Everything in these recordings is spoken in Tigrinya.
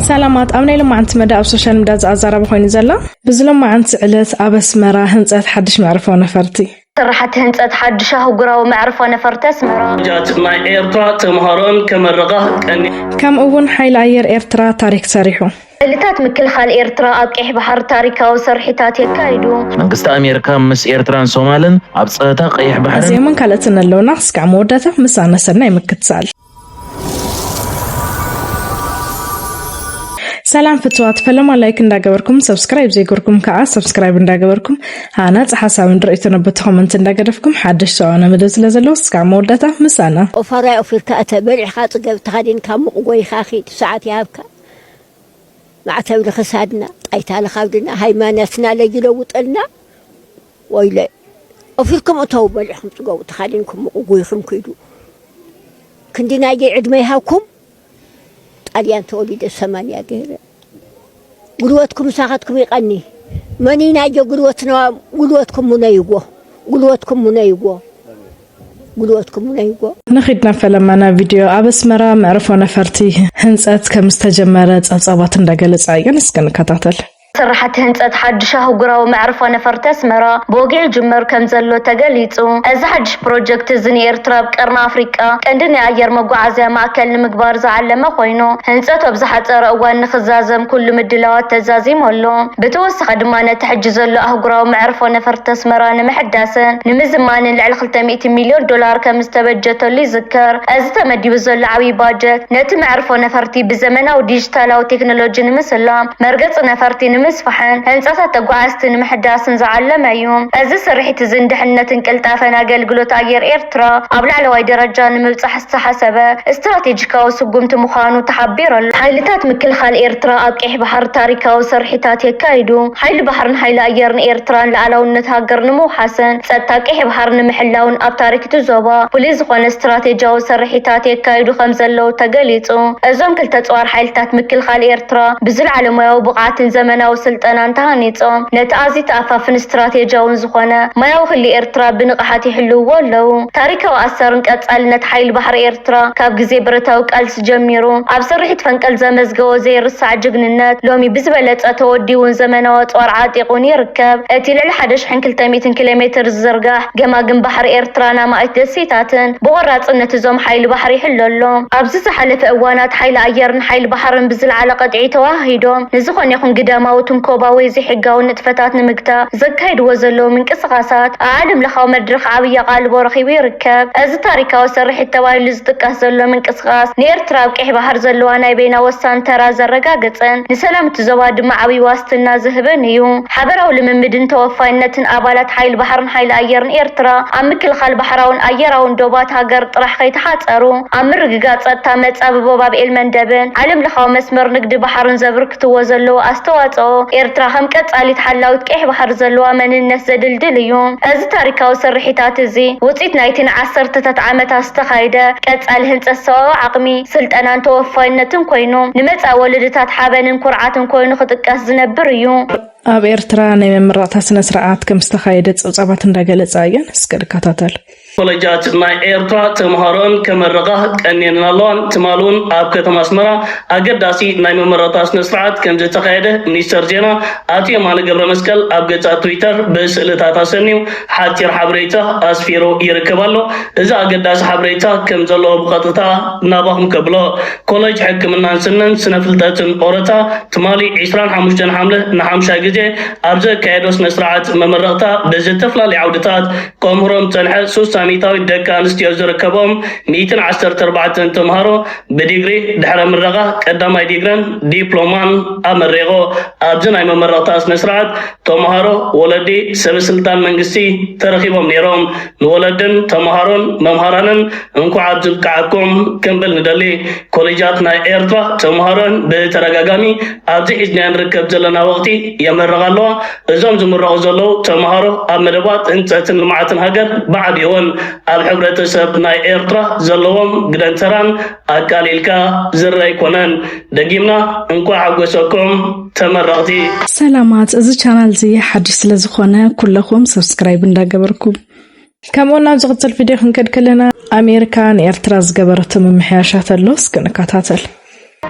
ሰላማት፣ ኣብ ናይ ሎማዓንቲ መዳ ኣብ ሶሻል ሚድያ ዝኣዛረበ ኮይኑ ዘላ፣ ብዚ ሎማዓንቲ ዕለት ኣብ ኣስመራ ህንጸት ሓድሽ መዕርፎ ነፈርቲ። ስራሕቲ ህንጸት ሓድሽ ኣህጉራዊ መዕርፎ ነፈርቲ ኣስመራ። ጃት ናይ ኤርትራ ተምሃሮን ከመረቓ ቀኒ። ከምኡ እውን ሓይሊ ኣየር ኤርትራ ታሪክ ሰሪሑ። ሓይልታት ምክልኻል ኤርትራ ኣብ ቀይሕ ባሕሪ ታሪካዊ ስርሒታት የካይዱ። መንግስቲ ኣሜሪካ ምስ ኤርትራን ሶማልን ኣብ ጸጥታ ቀይሕ ባሕርን። እዚኦምን ካልኦትን ኣለውና። እስካዕ መወዳእታ ምሳና ሰናይ ምክትሳል። ሰላም ፍትዋት፣ ፈለማ ላይክ እንዳገበርኩም፣ ሰብስክራይብ ዘይገርኩም ከዓ ሰብስክራይብ እንዳገበርኩም፣ ሃናጽ ሓሳብን ርእይቶን ኣብ ኮመንት እንዳገደፍኩም፣ ሓደሽ ሰዋነ መደብ ስለ ዘለዉ እስካዕ መወዳእታ ምሳና። ኦፋራይ ኦፊርካ እተ በሊዕኻ ጽገብ ተኻዲንካ ሙቕ ጎይኻ ኺድ፣ ሰዓት ይሃብካ። ማዕተብ ልኽሳድና፣ ጣይታ ልኻብድና፣ ሃይማኖትና ለይለውጠልና። ወይለ፣ ኦፊርኩም እተው፣ በሊዕኩም ጽገቡ፣ ተኻዲንኩም ሙቕ ጎይኹም ኪዱ። ክንዲ ናየይ ዕድመ ይሃብኩም። ጣልያን ተወሊደ ሰማንያ ገይረ። ጉልበትኩም ምሳኻትኩም ይቐኒ። መን እዩ ናዮ ጉልበትና? ጉልበትኩም ሙነይዎ። ጉልበትኩም ሙነይዎ። ጉልበትኩም ሙነይዎ። ንኺድ ናብ ፈለማና ቪድዮ። ኣብ ኣስመራ መዕርፎ ነፈርቲ ህንጸት ከም ዝተጀመረ ጸብጻባት እንዳገለጻ እየን። እስከ ንከታተል። ስራሕቲ ህንጸት ሓድሽ ኣህጉራዊ መዕርፎ ነፈርቲ ኣስመራ ብወግዒ ይጅመር ከም ዘሎ ተገሊጹ። እዚ ሓድሽ ፕሮጀክት እዚ ንኤርትራ ኣብ ቀርኒ ኣፍሪቃ ቀንዲ ናይ ኣየር መጓዓዝያ ማእከል ንምግባር ዝዓለመ ኮይኑ፣ ህንጸቱ ኣብ ዝሓጸረ እዋን ንኽዛዘም ኩሉ ምድላዋት ተዛዚሙ ኣሎ። ብተወሳኺ ድማ ነቲ ሕጂ ዘሎ ኣህጉራዊ መዕርፎ ነፈርቲ ኣስመራ ንምሕዳስን ንምዝማንን ልዕሊ ክልተ ሚእቲ ሚልዮን ዶላር ከም ዝተበጀተሉ ይዝከር። እዚ ተመዲቡ ዘሎ ዓብዪ ባጀት ነቲ መዕርፎ ነፈርቲ ብዘመናዊ ዲጂታላዊ ቴክኖሎጂ ንምስላም፣ መርገጺ ነፈርቲ ንምስፋሕን ህንጻታት ተጓዓዝቲ ንምሕዳስን ዝዓለመ እዩ። እዚ ስርሒት እዚ ንድሕነትን ቅልጣፈን ኣገልግሎት ኣየር ኤርትራ ኣብ ላዕለዋይ ደረጃ ንምብጻሕ ዝተሓሰበ ስትራቴጂካዊ ስጉምቲ ምዃኑ ተሓቢሩ ኣሎ። ሓይልታት ምክልኻል ኤርትራ ኣብ ቀይሕ ባሕሪ ታሪካዊ ስርሒታት የካይዱ። ሓይሊ ባሕርን ሓይሊ ኣየርን ኤርትራ ንልኣላውነት ሃገር ንምውሓስን ጸጥታ ቀይሕ ባሕሪ ንምሕላውን ኣብ ታሪክ እቲ ዞባ ፍሉይ ዝኾነ ስትራቴጂያዊ ስርሒታት የካይዱ ከም ዘለዉ ተገሊጹ። እዞም ክልተ ጸዋር ሓይልታት ምክልኻል ኤርትራ ብዝለዓለ ሞያዊ ብቕዓትን ዘመናዊ ስልጠናን ተሃኒጾም ነቲ ኣዝዩ ተኣፋፍን ስትራቴጂያውን ዝኾነ ማያዊ ክሊ ኤርትራ ብንቕሓት ይሕልውዎ ኣለዉ። ታሪካዊ ኣሰርን ቀጻልነት ሓይሊ ባሕሪ ኤርትራ ካብ ግዜ ብረታዊ ቃልሲ ጀሚሩ ኣብ ስርሒት ፈንቅል ዘመዝገቦ ዘይርሳዕ ጅግንነት ሎሚ ብዝበለጸ ተወዲቡን ዘመናዊ ኣጽዋር ዓጢቑን ይርከብ። እቲ ልዕሊ ሓደ ሽሕን ክልተ ሚእትን ኪሎ ሜትር ዝዝርጋሕ ገማግም ባሕሪ ኤርትራን ኣማኢት ደሴታትን ብቆራጽነት እዞም ሓይሊ ባሕሪ ይሕሎ ኣሎ። ኣብዚ ዝሓለፈ እዋናት ሓይሊ ኣየርን ሓይሊ ባሕርን ብዝለዓለ ቅጥዒ ተወሃሂዶም ንዝኾነ ይኹን ግዳማዊ ትንኮባ ወይ ዘይሕጋዊ ንጥፈታት ንምግታእ ዘካይድዎ ዘለዉ ምንቅስቓሳት ኣብ ዓለም ለኻዊ መድረኽ ዓብዪ ኣቓልቦ ረኺቡ ይርከብ። እዚ ታሪካዊ ስርሒት ተባሂሉ ዝጥቀስ ዘሎ ምንቅስቓስ ንኤርትራ ኣብ ቀይሕ ባሕሪ ዘለዋ ናይ በይና ወሳኒ ተራ ዘረጋግጽን ንሰላም እቲ ዞባ ድማ ዓብዪ ዋስትና ዝህብን እዩ። ሓበራዊ ልምምድን ተወፋይነትን ኣባላት ሓይሊ ባሕርን ሓይሊ ኣየርን ኤርትራ ኣብ ምክልኻል ባሕራውን ኣየራውን ዶባት ሃገር ጥራሕ ከይተሓጸሩ፣ ኣብ ምርግጋጽ ጸጥታ መጻብቦ ባብ ኤል መንደብን ዓለም ለኻዊ መስመር ንግዲ ባሕርን ዘበርክትዎ ዘለዉ ኣስተዋጽኦ፣ ኤርትራ ከም ቀጻሊት ሓላዊት ቀይሕ ባሕሪ ዘለዋ መንነት ዘድልድል እዩ። እዚ ታሪካዊ ስርሒታት እዚ ውጽኢት ናይቲ ንዓሰርተታት ዓመታት ዝተኻየደ ቀጻሊ ህንጸት ሰብኣዊ ዓቕሚ፣ ስልጠናን ተወፋይነትን ኮይኑ፣ ንመጻኢ ወለዶታት ሓበንን ኩርዓትን ኮይኑ ክጥቀስ ዝነብር እዩ። ኣብ ኤርትራ ናይ መመረቕታ ስነ ስርዓት ከም ዝተኻየደ ጸብጻባት እንዳገለጻ እየን። እስከ ንከታተል። ኮለጃት ናይ ኤርትራ ተምሃሮን ከመርቓ ቀንየን ኣለዋን። ትማል እውን ኣብ ከተማ ኣስመራ ኣገዳሲ ናይ መመረቕታ ስነ ስርዓት ከም ዝተኻየደ ሚኒስተር ዜና ኣቶ የማነ ገብረ መስቀል ኣብ ገጻ ትዊተር ብስእልታት ኣሰንዩ ሓጺር ሓበሬታ ኣስፊሩ ይርከብ ኣሎ። እዚ ኣገዳሲ ሓበሬታ ከም ዘለዎ ብቐጥታ ናባኹም ከብሎ። ኮለጅ ሕክምናን ስነን ስነ ፍልጠትን ኦረታ ትማሊ ዕስራን ሓሙሽተን ሓምለ ንሓምሻይ ግዜ ኣብ ዘካየዶ ስነ ስርዓት መመረቕታ ብዝተፈላለዩ ዓውድታት ከምህሮም ዝጸንሐ ሱሳ ሚእታዊት ደቂ ኣንስትዮ ዝርከቦም ሚእትን ዓሰርተ ኣርባዕተን ተምሃሮ ብዲግሪ ድሕረ ምረቓ ቀዳማይ ዲግረን ዲፕሎማን ኣመሪቑ። ኣብዚ ናይ መመረቕታ ስነ ስርዓት ተምሃሮ፣ ወለዲ፣ ሰበ ስልጣን መንግስቲ ተረኺቦም ነይሮም። ንወለድን ተምሃሮን መምሃራንን እንኳዕ ኣብዚ ብቅዓኩም ክንብል ንደሊ። ኮሌጃት ናይ ኤርትራ ተምሃሮን ብተደጋጋሚ ኣብዚ ሒዝናዮ ንርከብ ዘለና ወቕቲ የመርቓ ኣለዋ። እዞም ዝምረቑ ዘለዉ ተምሃሮ ኣብ መደባት ህንጸትን ልምዓትን ሃገር ብዓብይውን ኣብ ሕብረተሰብ ናይ ኤርትራ ዘለዎም ግደን ተራን ኣቃሊልካ ዝረኣ ኣይኮነን። ደጊምና እንኳዕ ሓጎሰኩም ተመረቕቲ። ሰላማት፣ እዚ ቻናል እዚ ሓድሽ ስለ ዝኾነ ኩለኹም ሰብስክራይብ እንዳገበርኩም። ከምኡ ናብ ዝቕጽል ቪድዮ ክንከድ ከለና፣ ኣሜሪካ ንኤርትራ ዝገበረቶ ምምሕያሻት ኣሎ፣ እስኪ ንከታተል።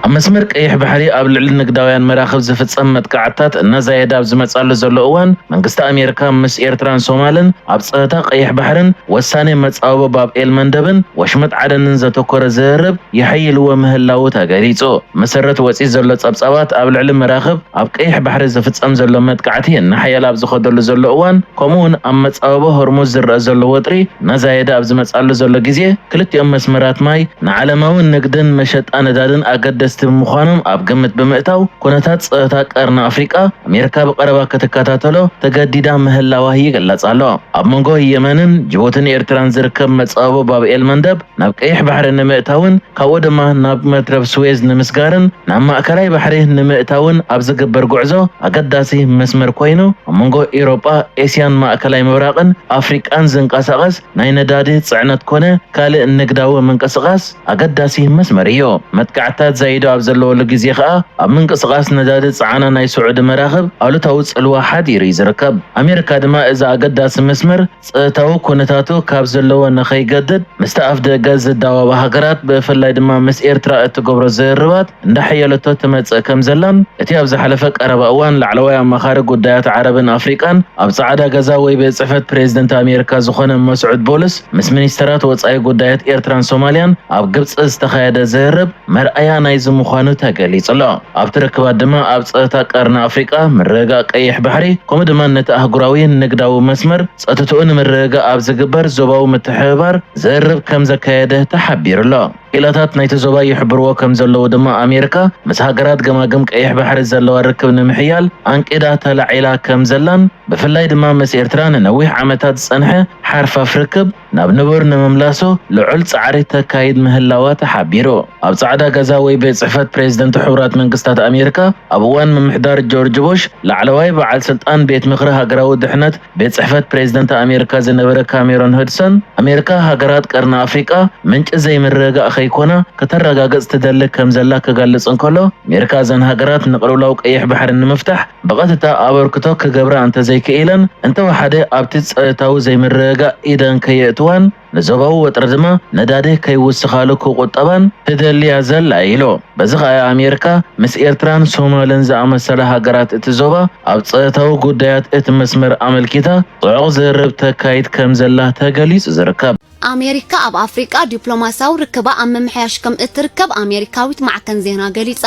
ኣብ መስመር ቀይሕ ባሕሪ ኣብ ልዕሊ ንግዳውያን መራኽብ ዝፍጸም መጥቃዕትታት እናዛየደ ኣብ ዝመጻሉ ዘሎ እዋን፣ መንግስቲ ኣሜሪካ ምስ ኤርትራን ሶማልን ኣብ ጸጥታ ቀይሕ ባሕርን ወሳኔ መጻወቦ ባብ ኤል መንደብን ወሽመጥ ዓደንን ዘተኮረ ዝርርብ የሐይልዎ ምህላዉ ተገሊጹ። መሰረት ወጺ ዘሎ ጸብጻባት ኣብ ልዕሊ መራኽብ ኣብ ቀይሕ ባሕሪ ዝፍጸም ዘሎ መጥቃዕቲ እናሓየለ ኣብ ዝኸደሉ ዘሎ እዋን፣ ከምኡውን ኣብ መጻወቦ ሆርሙዝ ዝረኣ ዘሎ ወጥሪ እናዛየደ ኣብ ዝመጻሉ ዘሎ ግዜ፣ ክልቲኦም መስመራት ማይ ንዓለማዊ ንግድን መሸጣ ነዳድን ኣገደስቲ ብምዃኖም ኣብ ግምት ብምእታው፣ ኩነታት ጸጥታ ቀርኒ ኣፍሪቃ ኣሜሪካ ብቐረባ ክትከታተሎ ተገዲዳ ምህላዋ ይግለጽ ኣሎ። ኣብ መንጎ የመንን ጅቡትን ኤርትራን ዝርከብ መጻወቦ ባብ ኤል መንደብ ናብ ቀይሕ ባሕሪ ንምእታውን ካብኡ ድማ ናብ መትረብ ስዌዝ ንምስጋርን ናብ ማእከላይ ባሕሪ ንምእታውን ኣብ ዝግበር ጉዕዞ ኣገዳሲ መስመር ኮይኑ፣ ኣብ መንጎ ኤውሮጳ፣ ኤስያን ማእከላይ ምብራቕን ኣፍሪቃን ዝንቀሳቐስ ናይ ነዳዲ ጽዕነት ኮነ ካልእ ንግዳዊ ምንቅስቓስ ኣገዳሲ መስመር እዩ። መጥቃዕትታት ዛይዶ ኣብ ዘለወሉ ግዜ ከኣ ኣብ ምንቅስቓስ ነዳዲ ጸዓና ናይ ስዑዲ መራኽብ ኣሉታዊ ጽልዋ ሓዲሩ እዩ ዝርከብ። ኣሜሪካ ድማ እዚ ኣገዳሲ መስመር ጸጥታዊ ኩነታቱ ካብ ዘለዎ ንኸይገድድ ምስቲ ኣፍ ደገ ዝዳወባ ሃገራት ብፍላይ ድማ ምስ ኤርትራ እትገብሮ ዝርርባት እንዳሓየለቶ ትመጽእ ከም ዘላን እቲ ኣብ ዝሓለፈ ቀረባ እዋን ላዕለዋይ ኣማኻሪ ጉዳያት ዓረብን ኣፍሪቃን ኣብ ጻዕዳ ገዛ ወይ ቤት ጽሕፈት ፕሬዝደንት ኣሜሪካ ዝኾነ መስዑድ ቦልስ ምስ ሚኒስተራት ወጻኢ ጉዳያት ኤርትራን ሶማልያን ኣብ ግብጺ ዝተኻየደ ዝርርብ መርኣያ ናይዚ ምዃኑ ተገሊጹ ኣሎ። ኣብቲ ርክባት ድማ ኣብ ጸጥታ ቀርኒ ኣፍሪቃ፣ ምርግጋእ ቀይሕ ባሕሪ፣ ከምኡ ድማ ነቲ ኣህጉራዊ ንግዳዊ መስመር ጸጥትኡ ንምርግጋእ ኣብ ዝግበር ዞባዊ ምትሕብባር ዝርርብ ከም ዘካየደ ተሓቢሩ ኣሎ። ክኢላታት ናይቲ ዞባ ይሕብርዎ ከም ዘለዉ ድማ ኣሜሪካ ምስ ሃገራት ገማግም ቀይሕ ባሕሪ ዘለዋ ርክብ ንምሕያል ኣንቂዳ ተላዒላ ከም ዘላን ብፍላይ ድማ ምስ ኤርትራ ንነዊሕ ዓመታት ዝጸንሐ ሓርፋፍ ርክብ ናብ ንቡር ንምምላሱ ልዑል ጻዕሪ ተካይድ ምህላዋ ተሓቢሩ። ኣብ ጻዕዳ ገዛ ወይ ቤት ጽሕፈት ፕሬዝደንት ሕቡራት መንግስታት ኣሜሪካ ኣብ እዋን ምምሕዳር ጆርጅ ቡሽ ላዕለዋይ በዓል ስልጣን ቤት ምኽሪ ሃገራዊ ድሕነት ቤት ጽሕፈት ፕሬዝደንት ኣሜሪካ ዝነበረ ካሜሮን ሁድሰን፣ ኣሜሪካ ሃገራት ቀርኒ ኣፍሪቃ ምንጪ ዘይምርግጋእ ከይኮና ከተረጋግጽ ትደሊ ከም ዘላ ክገልጽ እንከሎ፣ ኣሜሪካ እዘን ሃገራት ንቅልውላው ቀይሕ ባሕሪ ንምፍታሕ ብቐጥታ ኣበርክቶ ክገብራ እንተዘይክኢለን፣ እንተወሓደ ኣብቲ ጸጥታዊ ዘይምርግጋእ ኢደን ከየእትዋን፣ ንዞባዊ ወጥሪ ድማ ነዳዲ ከይውስኻሉ ክቑጠባን ትደልያ ዘላ ኢሉ። በዚ ኸኣ ኣሜሪካ ምስ ኤርትራን ሶማልን ዝኣመሰላ ሃገራት እቲ ዞባ ኣብ ጸጥታዊ ጉዳያት እቲ መስመር ኣመልኪታ ጽዑቕ ዝርርብ ተካይድ ከም ዘላ ተገሊጹ ዝርከብ። ኣሜሪካ ኣብ ኣፍሪቃ ዲፕሎማስያዊ ርክባ ኣብ ምምሕያሽ ከም እትርከብ ኣሜሪካዊት ማዕከን ዜና ገሊጻ።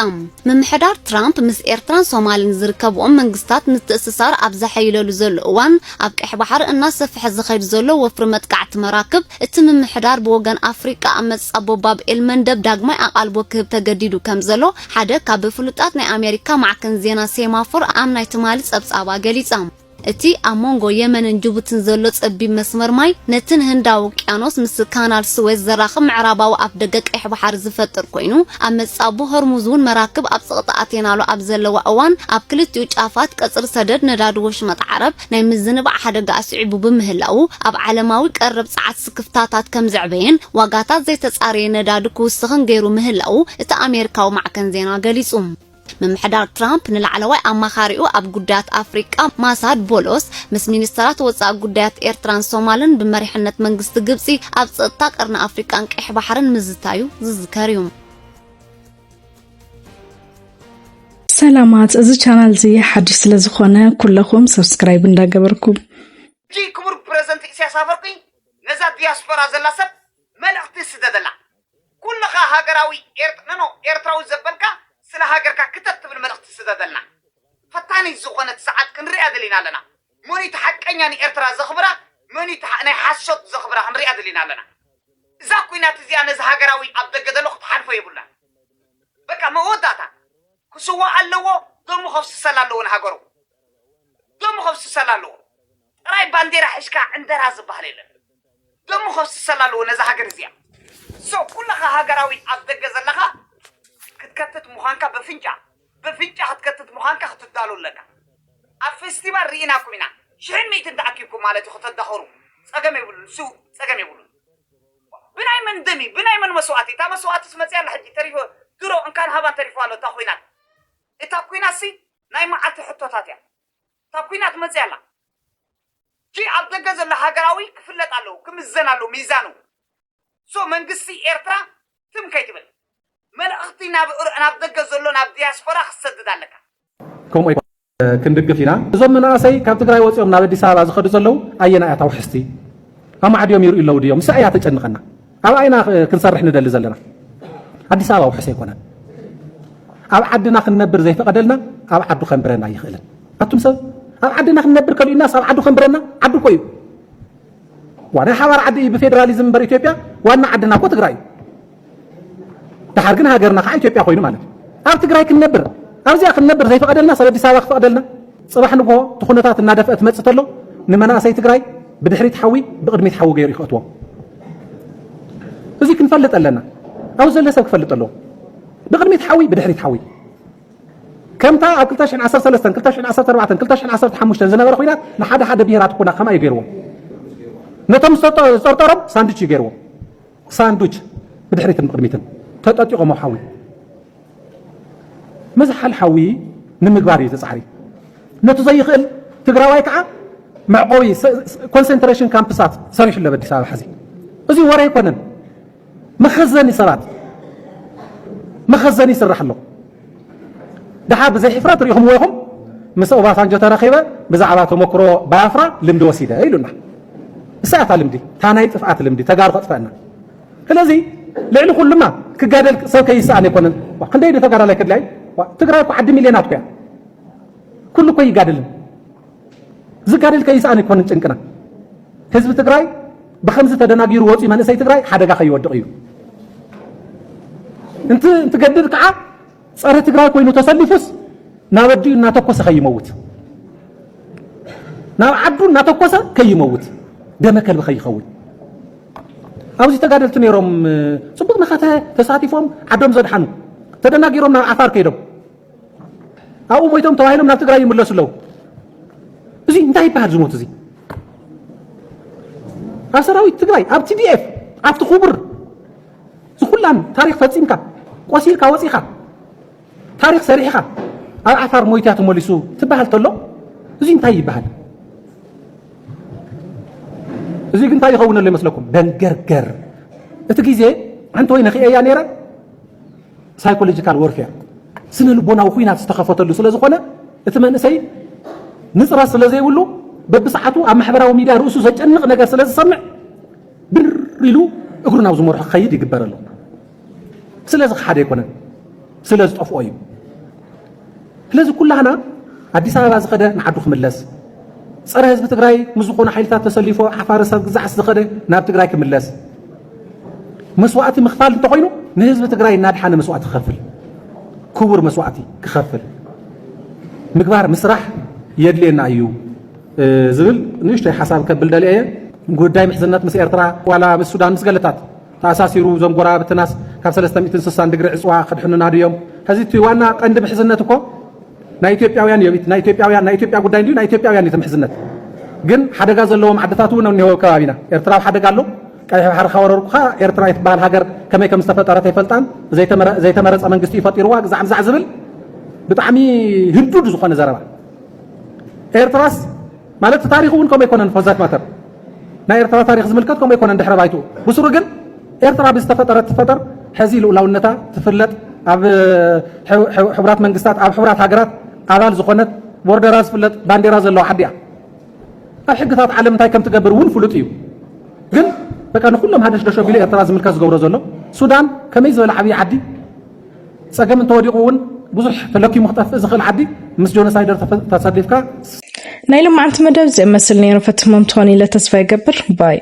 ምምሕዳር ትራምፕ ምስ ኤርትራን ሶማልን ዝርከብኦም መንግስታት ምትእስሳር ኣብ ዘሐይለሉ ዘሎ እዋን፣ ኣብ ቀይሕ ባሕሪ እናሰፍሐ ዝኸይድ ዘሎ ወፍሪ መጥቃዕቲ መራክብ፣ እቲ ምምሕዳር ብወገን ኣፍሪቃ ኣብ መጻቦ ባብ ኤል መንደብ ዳግማይ ኣቓልቦ ክህብ ተገዲዱ ከም ዘሎ ሓደ ካብ ፍሉጣት ናይ ኣሜሪካ ማዕከን ዜና ሴማፎር ኣብ ናይ ትማሊ ጸብጻባ ገሊጻ። እቲ ኣብ መንጎ የመንን ጅቡትን ዘሎ ጸቢብ መስመር ማይ፣ ነቲ ንህንዳዊ ውቅያኖስ ምስ ካናል ስዌዝ ዘራኽብ ምዕራባዊ ኣፍደገ ቀይሕ ባሕሪ ዝፈጥር ኮይኑ፣ ኣብ መጻቡ ሆርሙዝ እውን መራክብ ኣብ ጸቕጢ ኣትየናሉ ኣብ ዘለዋ እዋን፣ ኣብ ክልቲኡ ጫፋት ቀጽሪ ሰደድ ነዳዲ ወሽመጥ ዓረብ ናይ ምዝንባዕ ሓደጋ ኣስዒቡ ብምህላዉ፣ ኣብ ዓለማዊ ቀረብ ጸዓት ስክፍታታት ከም ዘዕበየን ዋጋታት ዘይተጻረየ ነዳዲ ክውስኽን ገይሩ ምህላዉ እቲ ኣሜሪካዊ ማዕከን ዜና ገሊጹ። ምምሕዳር ትራምፕ ንላዕለዋይ ኣማኻሪኡ ኣብ ጉዳያት ኣፍሪቃ ማሳድ ቦሎስ ምስ ሚኒስተራት ወጻኢ ጉዳያት ኤርትራን ሶማልን ብመሪሕነት መንግስቲ ግብጺ ኣብ ጸጥታ ቀርኒ ኣፍሪቃን ቀይሕ ባሕርን ምዝታዩ ዝዝከር እዩ። ሰላማት፣ እዚ ቻናል እዚ ሓድሽ ስለ ዝኾነ ኩለኹም ሰብስክራይብ እንዳገበርኩም። ሕጂ ክቡር ፕረዚደንት ኢሳያስ ኣፈወርቂ ነዛ ዲያስፖራ ዘላ ሰብ መልእኽቲ ስደደላ። ኩልኻ ሃገራዊ ኤርት- ኖ፣ ኖ፣ ኤርትራዊ ዘበልካ ስለ ሃገርካ ክተት ትብል መልእኽቲ ስደደልና። ፈታኒት ዝኾነት ሰዓት ክንሪኣ ደሊና ኣለና። መን እዩ እቲ ሓቀኛ ንኤርትራ ዘኽብራ፣ መን እዩ እቲ ሓ- ናይ ሓሶት ዘኽብራ ክንሪኣ ደሊና ኣለና። እዛ ኲናት እዚኣ ነዚ ሃገራዊ ኣብ ደገ ዘሎ ክትሓልፎ የብሉን። በቃ መወዳእታ ክስዋእ ኣለዎ፣ ደሙ ከፍስሰላ ኣለዎ ንሃገሩ። ደሙ ከፍስሰላ ኣለዎ። ጥራይ ባንዴራ ሒዝካ ዕንደራ ዝበሃል የለን። ደሙ ከፍስሰላ ኣለዎ ነዛ ሃገር እዚኣ። So ኩልኻ ሃገራዊ ኣብ ደገ ዘለኻ ክትከትት ምዃንካ በፍንጫ በፍንጫ ክትከትት ምዃንካ ክትዳሎ ኣለካ። ኣብ ፌስቲቫል ርኢናኩም ኢና። ሽሕን ሚእትን ተኣኪብኩም ማለት እዩ ከተዳኸሩ ጸገም የብሉን። እሱ ጸገም የብሉን። ብናይ መን ደም እዩ? ብናይ መን መስዋእቲ? እታ መስዋእትስ መጽያ ኣላ ሕጂ ተሪፎ ድሮ እንካን ሃባን ተሪፎ ኣሎ እታ ኲናት። እታ ኲናት ሲ ናይ መዓልቲ ሕቶታት እያ። እታ ኲናት መጽያ ኣላ። ጂ ኣብ ደገ ዘሎ ሃገራዊ ክፍለጥ ኣለዎ፣ ክምዘን ኣለዎ ሚዛኑ። So መንግስቲ ኤርትራ ትም ከይትብል። መልእኽቲ ናብ ር- ናብ ደገ ዘሎ ናብ ዲያስፖራ ክትሰድድ ኣለካ። ከምኡ ኣይኮ- ክንድግፍ ኢና። እዞም መናእሰይ ካብ ትግራይ ወፂኦም ናብ ኣዲስ ኣበባ ዝኸዱ ዘለዉ ኣየናይ እያ እታ ውሕስቲ? ኣማዕድዮም ይርእዩ ኣለዉ ድዮም? ንሳ እያ ተጨንቐና። ኣብ ኣይና ክንሰርሕ ንደሊ ዘለና። ኣዲስ ኣበባ ውሕስ ኣይኮነን። ኣብ ዓድና ክንነብር ዘይፈቐደልና ኣብ ዓዱ ከንብረና ኣይኽእልን። ኣቱም ሰብ ኣብ ዓድና ክንነብር ከሊኡናስ ኣብ ዓዱ ከንብረና? ዓዱ እኮ እዩ። ዋና ሓባር ዓዲ እዩ ብፌደራሊዝም እምበር ኢትዮጵያ ዋና ዓድና እኮ ትግራይ እዩ። ደሓር ግን ሃገርና ከዓ ኢትዮጵያ ኮይኑ ማለት እዩ። ኣብ ትግራይ ክንነብር ኣብዚኣ ክንነብር ዘይፈቐደልና ሰብ ኣዲስ ኣበባ ክፈቐደልና? ፅባሕ ንግሆ እቲ ኩነታት እናደፍአ ትመፅእ ተሎ ንመናእሰይ ትግራይ ብድሕሪት ሓዊ ብቕድሚት ሓዊ ገይሩ ይኸእትዎም። እዚ ክንፈልጥ ኣለና። ኣብዚ ዘሎ ሰብ ክፈልጥ ኣለዎ። ብቕድሚት ሓዊ ብድሕሪት ሓዊ ከምታ ኣብ ክልተ ሽሕን ዓሰርተ ሰለስተን ክልተ ሽሕን ዓሰርተ ኣርባዕተን ክልተ ሽሕን ዓሰርተ ሓሙሽተን ዝነበረ ኩናት ንሓደ ሓደ ብሄራት ኩና ከምኣ እዩ ገይርዎም። ነቶም ዝጠርጠሮም ሳንዱች እዩ ገይርዎም። ሳንዱች ብድሕሪትን ብቕድሚትን ተጠጢቖም ኣብ ሓዊ። መዝሓል ሓዊ ንምግባር እዩ ተፃዕሪ። ነቱ ዘይኽእል ትግራዋይ ከዓ መዕቆቢ ኮንሰንትሬሽን ካምፕሳት ሰሪሑ ኣሎ ኣዲስ ኣበባ ሕዚ። እዚ ወረ ኣይኮነን። መኸዘኒ ሰባት መኸዘኒ ይስራሕ ኣሎ። ደሓር ብዘይ ሕፍረት ርኢኹምዎ ኢኹም። ምስ ኦባሳንጆ ተረኺበ ብዛዕባ ተመክሮ ባያፍራ ልምዲ ወሲደ ኢሉና። እሳታ ልምዲ ታናይ ጥፍኣት ልምዲ ተጋሩ ከጥፈአና። ስለዚ ልዕሊ ኩሉማ ክጋደል ሰብ ከይስኣን ኣይኮነን። ክንደይ ተጋዳላይ ክድላይ ትግራይ እኮ ዓዲ ሚልዮናት እኮ እያ። ኩሉ እኮ ይጋደልን ዝጋደል ከይስኣን ኣይኮነን ጭንቅና። ህዝቢ ትግራይ ብኸምዚ ተደናጊሩ ወፂኡ መንእሰይ ትግራይ ሓደጋ ከይወድቕ እዩ። እንቲ እንትገድል ከዓ ፀረ ትግራይ ኮይኑ ተሰሊፉስ ናብ ኣዲኡ እናተኮሰ ከይመውት ናብ ዓዱ እናተኮሰ ከይመውት ደመ ከልቢ ከይኸውን። ኣብዚ ተጋደልቲ ነይሮም። ፅቡቅ መኸተ ተሳቲፎም ዓዶም ዘድሓኑ ተደናጊሮም ናብ ዓፋር ከይዶም ኣብኡ ሞይቶም ተባሂሎም ናብ ትግራይ ይምለሱ ኣለዉ። እዚ እንታይ ይበሃል ዝሞት እዚ? ኣብ ሰራዊት ትግራይ ኣብ ቲዲኤፍ ኣብቲ ክቡር ዝኩላን ታሪክ ፈፂምካ ቆሲልካ ወፂኻ ታሪክ ሰሪሕኻ ኣብ ዓፋር ሞይትያ ተመሊሱ ትበሃል ተሎ እዚ እንታይ ይበሃል? እዚ ግን እንታይ ይኸውን ኣሎ ይመስለኩም? ደንገርገር እቲ ግዜ ሓንቲ ወይ ነኽእያ ነይረ ሳይኮሎጂካል ወርፌር ስነ ልቦናዊ ኩናት ዝተኸፈተሉ ስለ ዝኾነ እቲ መንእሰይ ንፅረት ስለ ዘይብሉ በብሰዓቱ ኣብ ማሕበራዊ ሚድያ ርእሱ ዘጨንቕ ነገር ስለ ዝሰምዕ ብር ኢሉ እግሩ ናብ ዝመርሖ ክኸይድ ይግበር ኣሎ። ስለዚ ክሓደ ኣይኮነን ስለ ዝጠፍኦ እዩ። ስለዚ ኩላህና ኣዲስ ኣበባ ዝኸደ ንዓዱ ክምለስ፣ ፀረ ህዝቢ ትግራይ ምስ ዝኾኑ ሓይልታት ተሰሊፎ ዓፋር ሰብ ግዛዕስ ዝኸደ ናብ ትግራይ ክምለስ፣ መስዋእቲ ምኽፋል እንተኾይኑ ንህዝቢ ትግራይ እናድሓነ መስዋእቲ ክኸፍል፣ ክቡር መስዋእቲ ክኸፍል ምግባር ምስራሕ የድልየና እዩ ዝብል ንእሽተይ ሓሳብ ከብል ደልየ እየ። ጉዳይ ምሕዝነት ምስ ኤርትራ ዋላ ምስ ሱዳን ምስ ገለታት ተኣሳሲሩ ዞም ጎረባብትናስ ካብ ሰለስተ ሚእትን ስሳን ድግሪ ዕፅዋ ክድሕኑና ድዮም? ሕዚ እቲ ዋና ቀንዲ ምሕዝነት እኮ ናይ ኢትዮጵያውያን እዩ። ናይ ኢትዮጵያውያን ናይ ኢትዮጵያ ጉዳይ እንዲዩ ናይ ኢትዮጵያውያን እዩ እቲ ምሕዝነት። ግን ሓደጋ ዘለዎም ዓድታት እውን እኒሆ ከባቢና ኤርትራ ኣብ ሓደጋ ኣሎ። ቀይሕ ባሕሪ ከወረርኩኻ ኤርትራ ትበሃል ሃገር ከመይ ከም ዝተፈጠረት ኣይፈልጣን። ዘይተመረ- ዘይተመረፀ መንግስቲ እዩ ፈጢርዋ ግዛዕ ምዛዕ ዝብል ብጣዕሚ ህዱድ ዝኾነ ዘረባ። ኤርትራስ ማለት ታሪኹ እውን ከምኡ ኣይኮነን። ፎር ዛት ማተር ናይ ኤርትራ ታሪኽ ዝምልከት ከምኡ ኣይኮነን። ድሕረ ባይትኡ ብስሩ ግን ኤርትራ ብዝተፈጠረት ትፈጠር ሕዚ ልኡላውነታ ትፍለጥ ኣብ ሕቡራት መንግስታት ኣብ ሕቡራት ሃገራት ኣባል ዝኾነት ቦርደራ ዝፍለጥ ባንዴራ ዘለዋ ዓዲ እያ። ኣብ ሕግታት ዓለም እንታይ ከም ትገብር እውን ፍሉጥ እዩ። ግን በቃ ንኩሎም ሃደሽደሽ ኣቢሉ ኤርትራ ዝምልከት ዝገብሮ ዘሎ ሱዳን ከመይ ዝበለ ዓብዪ ዓዲ ፀገም እንተወዲቑ እውን ብዙሕ ተለኪሙ ክጠፍእ ዝኽእል ዓዲ ምስ ጆኖሳይደር ተፈ- ተሰሊፍካ ናይ ሎማዓንቲ መደብ እዚ እመስል ነይሩ። ፈትሞም ትኾኑ ኢለ ተስፋ ይገብር። ባይ